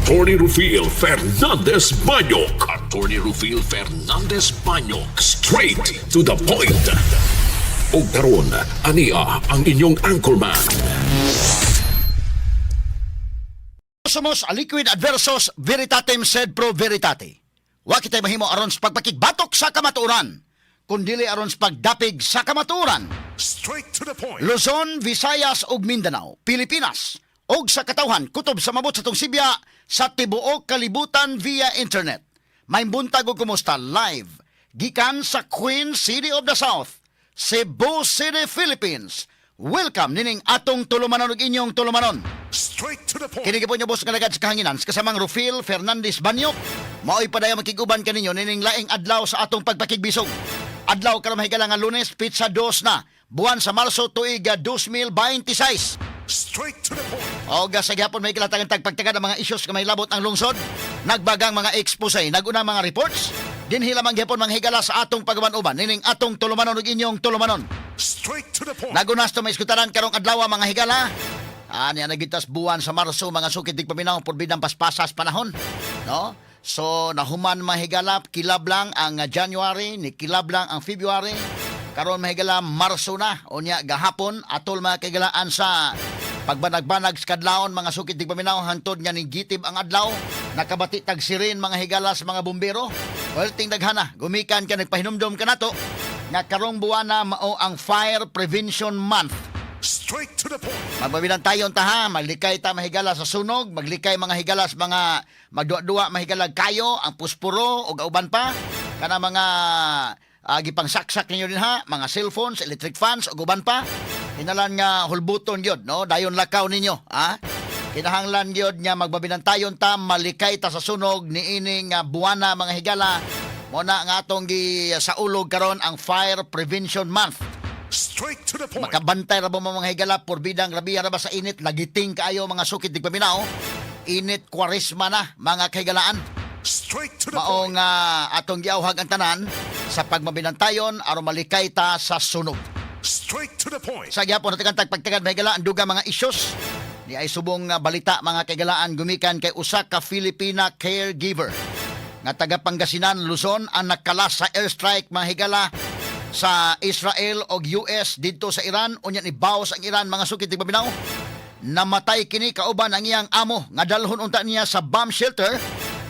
Attorney Rufil Fernandez Banyok. Attorney Rufil Fernandez Banyok. Straight to the point. Ug karon, ania ang inyong anchorman. Somos aliquid adversos veritatem sed pro veritate. Wa kitay mahimo aron sa pagpakigbatok sa kamatuoran, kundili aron sa pagdapig sa kamatuoran. Straight to the point. Luzon, Visayas ug Mindanao, Pilipinas ug sa katawhan kutob sa mabot sa tong sibya sa tibuok kalibutan via internet. Maayong buntag ug kumusta live gikan sa Queen City of the South, Cebu City, Philippines. Welcome nining atong tulumanon ug inyong tulumanon. Straight to the point. Kini po niyo boss nga lagad sa kahanginan sa kasamang Rufil Fernandez Banyok. Mao'y padayon makig-uban kaninyo nining laing adlaw sa atong pagpakigbisog. Adlaw karon, mahigala, nga Lunes, petsa 2 na buwan sa Marso, tuig 2026. Straight to the point. O sa gihapon may kilatagan tagpagtagad ang mga issues nga may labot ang lungsod. Nagbagang mga expose, naguna mga reports. Dinhi lamang gihapon, mga higala, sa atong pag-uban-uban nining atong tulumanon ug inyong tulumanon. Straight to the point. Nagunas to may iskutaran karong adlaw, mga higala. Ani ang nagitas buwan sa Marso, mga sukit tigpaminaw, purbidang paspasas panahon. No? So nahuman, mahigala, kilab lang ang January, ni kilab lang ang February. Karon, mahigala, Marso na. Unya gahapon atol, mga kahigalaan, sa pagbanag-banag sa kadlawon, mga sukit tigpaminaw, hantod nga ni gitib ang adlaw, nakabati tag siren, mga higala, sa mga bumbero. Well, ting daghana gumikan ka nagpahinumdom kanato nga karong buwana mao ang Fire Prevention Month. Straight to the point. Magbabilan tayo ta ha, maglikay ta, mahigala, sa sunog, maglikay, mga higala, sa mga magduwa-duwa, mahigala, kayo, ang puspuro o uban pa, kana mga gipangsaksak ninyo din ha, mga cellphones, electric fans o uban pa. Hinalan nga hulbuton gyud, no? Dayon lakaw ninyo, ha? Kinahanglan gyud nga magbabinantayon ta, malikay ta sa sunog niining buwana, mga higala. Mo na nga atong gi saulog karon ang Fire Prevention Month. Straight to the point. Makabantay ra ba mo, mga higala, porbidang grabiya ra ba sa init, lagiting kaayo, mga sukit digpaminaw. Init Kwaresma na, mga kahigalaan. Straight to the Mao point. nga atong giauhag ang tanan sa pagmabinantayon aron malikay ta sa sunog. Straight to the point. Sa gyapon natin pagtagad, mahigala, ang duga mga issues ni ay subong nga balita, mga kahigalaan, gumikan kay usa ka Filipina caregiver nga taga Pangasinan, Luzon ang nakalas sa airstrike, mga higala, sa Israel og US didto sa Iran. Unya ni baos ang Iran, mga sukit tigpaminaw. Namatay kini kauban ang iyang amo nga dalhon unta niya sa bomb shelter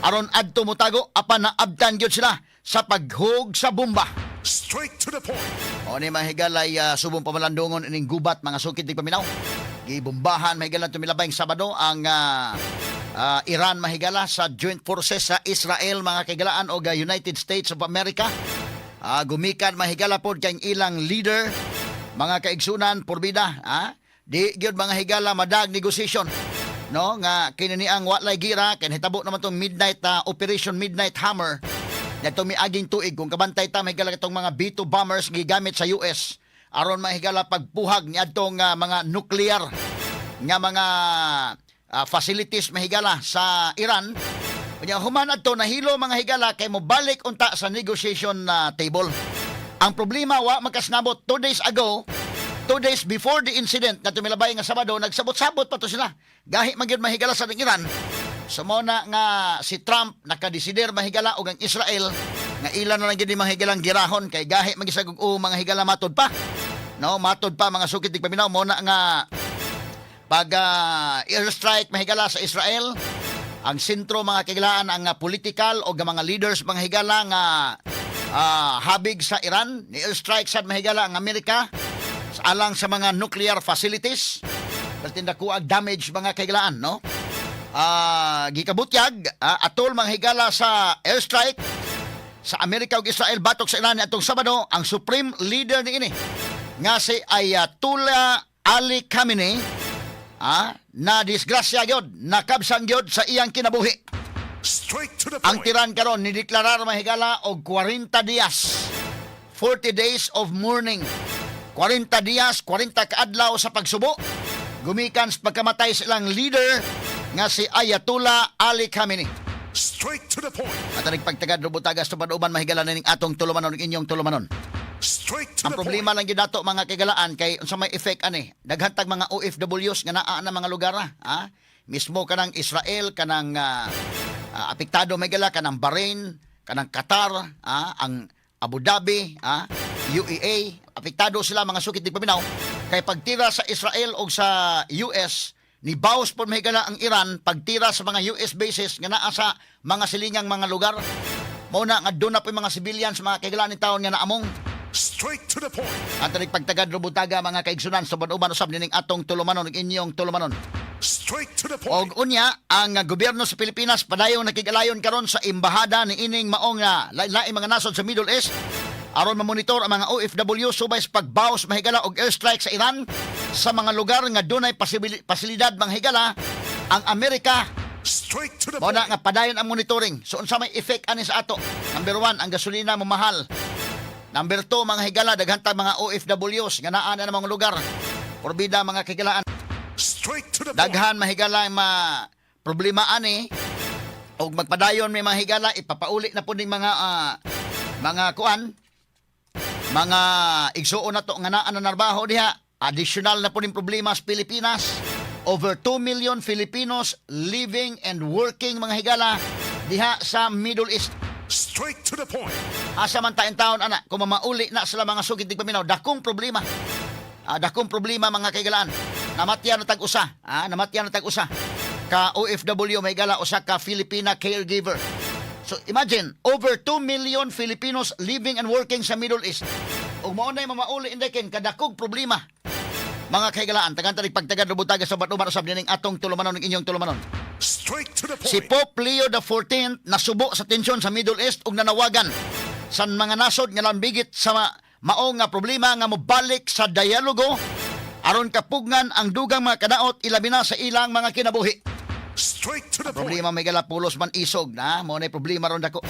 aron adto motago, apan naabtan gyud sila sa paghug sa bomba. Straight to the point. O ni, mga higalay, subong pamalandungon ining gubat, mga sukit tigpaminaw. Gibombahan, mahigala, tumilabayng Sabado ang Iran, mahigala, sa joint forces sa Israel, mga kahigalaan, o United States of America. Gumikan, mahigala, pod kay ilang leader, mga kaigsunan, porbida, ha? Di gyud, mga higala, madag negotiation. No, nga kini ang walay gira kay nahitabo naman tong midnight Operation Midnight Hammer ngadtong miaging tuig. Kung kabantay ta, mahigala, itong mga B2 bombers gigamit sa US aron, mahigala, pagpuhag niadtong mga nuclear nga mga facilities, mahigala, sa Iran. Unya human adto nahilo, mga higala, kay mobalik unta sa negotiation na table. Ang problema, wa magkasnabot 2 days ago, 2 days before the incident na tumilabay nga Sabado, nagsabot-sabot pa to sila. Gahi man gyud, mahigala, sa Iran. So mo na nga si Trump nakadesider, mahigala, og ang Israel nga ilan na lang gyud ni mga higalang girahon kay gahi magisag og mga higala, matod pa. No, matod pa, mga sukit paminaw, mo na nga pag airstrike, mahigala, sa Israel, ang sentro, mga kahigalaan, ang political o mga leaders, mga higala, nga habig sa Iran ni airstrike sad, mahigala, ang Amerika sa alang sa mga nuclear facilities. Perting dako ang damage, mga kahigalaan, no? Gikabutyag atol, mga higala, sa airstrike sa Amerika ug Israel batok sa Iran atong Sabado, ang supreme leader niini nga si Ayatollah Ali Khamenei na disgrasya gyud, nakabsang gyud sa iyang kinabuhi. Straight to the Ang point. Iran karon ni deklarar, mahigala, og 40 dias. 40 days of mourning. 40 dias, 40 kaadlaw sa pagsubo gumikan sa pagkamatay sa ilang leader nga si Ayatollah Ali Khamenei. Straight to the point. At nagpagtagad rubutagas tupad uban, mahigala, ning atong tulumanon ug inyong tulumanon. Straight to Ang the problema point. lang gyud nato, mga kaigalaan, kay unsa may effect ani? Daghan tag mga OFWs nga naa na mga lugar, ha? Mismo kanang Israel, kanang apektado mahigala kanang Bahrain, kanang Qatar, ang Abu Dhabi, UEA, apektado sila, mga sukit tig paminaw. Kay pagtira sa Israel o sa US, ni bawas po, mahigala, ang Iran pagtira sa mga US bases nga naa sa mga silingang mga lugar. Mao na nga doon na po yung mga civilians, mga kailangan ni taon nga naamong. Straight to the point. Ang tanig pagtagad rubutaga, mga kaigsunan, sa uban usab nining atong tulumanon ug inyong tulumanon. Straight to the point. Og unya, ang gobyerno sa Pilipinas padayon nakig-alayon karon sa embahada ni ining maong lain mga nasod sa Middle East aron mamonitor ang mga OFW subay sa pagbaos, mahigala, og airstrike sa Iran sa mga lugar nga dunay pasilidad, mga higala, ang Amerika. Straight to the Mao point. Na nga padayon ang monitoring. So unsa may effect ani sa ato? Number 1, ang gasolina mo mahal. Number 2, mga higala, daghan ta mga OFWs nga naa na ng mga lugar. Porbida, mga kahigalaan. Straight to the point. Daghan, mahigala, ang ma problema ani og magpadayon may mga higala, ipapauli na po ning mga kuan, mga igsuon na to nga naa na narbaho diha. Additional na po ning problema sa Pilipinas. Over 2 million Filipinos living and working, mga higala, diha sa Middle East. Straight to the point. Asa man ta taon ana kung mamauli na sila, mga sugid paminaw? Dakong problema. Dakong problema, mga kaigalaan. Namatyan na tag-usa, namatyan na tag-usa ka OFW, may gala, usa ka Filipina caregiver. So imagine, over 2 million Filipinos living and working sa Middle East. Ug mao na mamauli inday ken kadakog problema. Mga kaigalaan, tagan tarig pagtagad rubutaga sa batuman usab nining atong tulumanon ug inyong tulumanon. Straight to the point. Si Pope Leo XIV nasubo sa tensyon sa Middle East ug nanawagan sa mga nasod nga lambigit sa mao nga problema nga mobalik sa dialogo aron kapugngan ang dugang mga kadaot, ilabi na sa ilang mga kinabuhi. Straight to the point. Problema may gala, pulos man isog na mao na problema ron dako.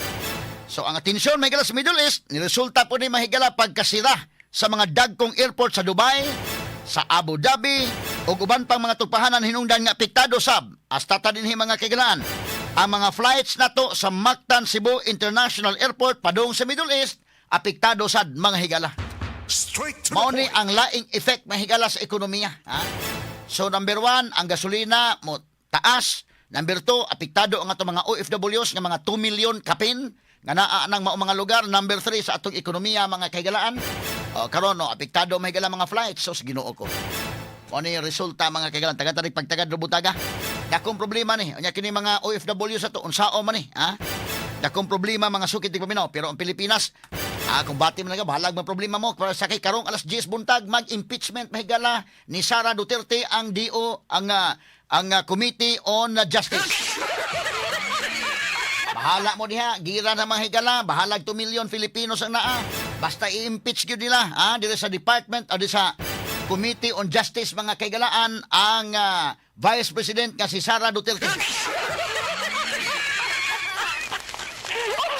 So ang tensyon may gala sa Middle East niresulta po ni, mahigala, pagkasira sa mga dagkong airport sa Dubai, sa Abu Dhabi ug uban pang mga tugpahanan, hinungdan nga apektado sab hasta ta dinhi, mga kaigalaan. Ang mga flights nato sa Mactan Cebu International Airport padung sa Middle East apektado sad, mga higala. Straight to the Mao ni point. ang laing effect, mahigala, sa ekonomiya. Ha? So number 1, ang gasolina mo taas. Number 2, apektado ang atong mga OFWs nga mga 2 million kapin nga naa nang mao mga lugar. Number 3, sa atong ekonomiya, mga kahigalaan. O, karon no, apektado, mahigala, mga flights. So sa Ginoo ko. Mao ni resulta, mga kahigalaan. Taga tarik pagtagad rubutaga. Dakong problema ni. Unya kini mga OFW sa to unsao man ni, ha? Dakong problema, mga sukit paminaw, pero ang Pilipinas, kung bati man nga bahalag mga problema mo para sa kay karong alas 10 buntag mag-impeachment, mahigala, ni Sara Duterte ang DO ang Committee on Justice. Bahala mo diha, gira na, mga higala, bahalag 2 million Filipinos ang naa. Basta i-impeach gyud nila, diri sa department o di sa Committee on Justice, mga kaigalaan, ang Vice President nga si Sara Duterte.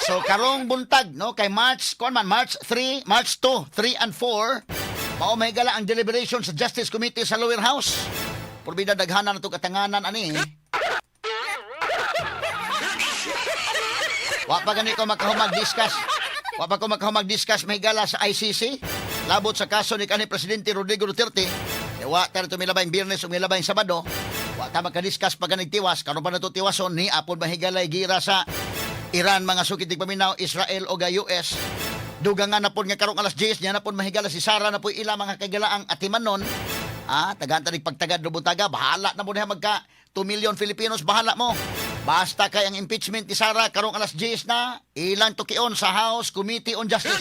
So karong buntag, no, kay March kuan man, March 3, March 2, 3 and 4 mao, mahigala, ang deliberation sa Justice Committee sa Lower House. Porbida daghanan na to katanganan ani. Wa pa gani ko makahumag discuss. Wa pa ko makahumag discuss, mahigala, sa ICC labot sa kaso ni kanhi Presidente Rodrigo Duterte. Eh, wa ta to milabay Biyernes ug milabay Sabado. Wa ta makadiscuss pa ganing tiwas. Karon pa na to tiwason ni apon, mahigalay, gira sa Iran, mga sukit paminaw, Israel o US. Dugang nga na pod nga karong alas 10 niya na pod, mahigala, si Sara na po ila mga kagalaang atimanon. Tagaan tanig pagtagad rubutaga, bahala na mo niya magka 2 million Filipinos, bahala mo. Basta kay ang impeachment ni Sara karong alas 10 na ilang tukion sa House Committee on Justice.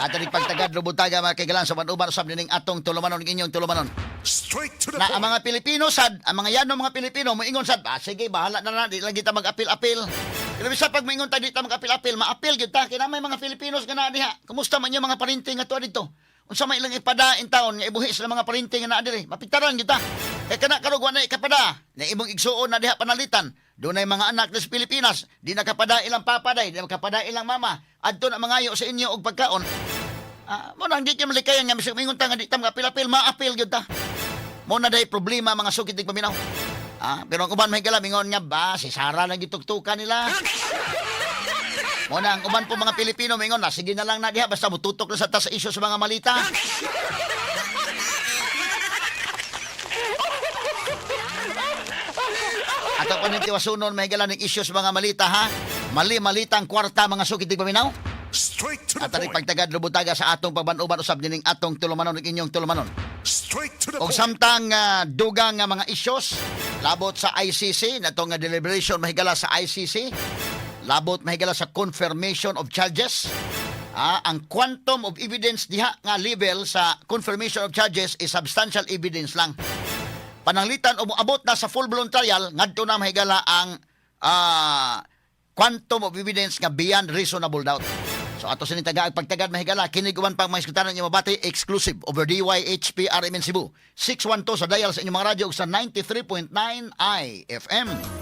Katanig pagtagad rubutaga, mga kaigalan, sa uban usab nining atong tulumanon ug inyong tulumanon. Straight to the Na ang point. mga Pilipino sad, ang mga yano mga Pilipino moingon sad, "Ah, sige, bahala na na, di lang kita mag-apil-apil." Pero bisa pag moingon ta di ta mag-apil-apil, maapil gyud ta kay na may mga Filipinos nga naa diha. Kumusta man yung mga parinti nga tuwa dito? Unsa may ilang ipada in taon nga ibuhi sila mga parinti nga naa diri? Mapiktaran gyud ta. Kay kana karog wa na ikapada, na imong igsuon na diha panalitan. Dunay mga anak sa Pilipinas, di nakapada ilang papa day, di nakapada ilang mama. Adto na mangayo sa inyo og pagkaon. Mo nang di kayo malikayan nga bisag moingon ta nga di ta mag-apil-apil, maapil gyud ta. Mo na day problema, mga sukit tig paminaw. Pero ang uban, may mingon nga ba si Sara lang gituktukan nila. Mo na ang uban po mga Pilipino mingon na sige na lang na diha basta mututok na sa ta sa isyu sa mga malita. Ato pa ning tiwasunon, mahigala, ning issues mga malita, ha. Mali malitang kwarta, mga sukit paminaw. Straight to the At aning point. pagtagad lubutaga sa atong pagban-uban usab dining atong tulumanon ug inyong tulumanon. Straight to the Og point. samtang dugang nga mga issues labot sa ICC natong nga deliberation, mahigala, sa ICC labot, mahigala, sa confirmation of charges. Ang quantum of evidence diha nga level sa confirmation of charges is substantial evidence lang. Pananglitan o moabot na sa full-blown trial, ngadto na, mahigala, ang quantum of evidence nga beyond reasonable doubt. So ato sining taga pagtagad, mahigala, kini uban pang mga iskutanan inyo mabati exclusive over DYHP RMN Cebu 612 sa dial sa inyong mga radyo ug sa 93.9 IFM.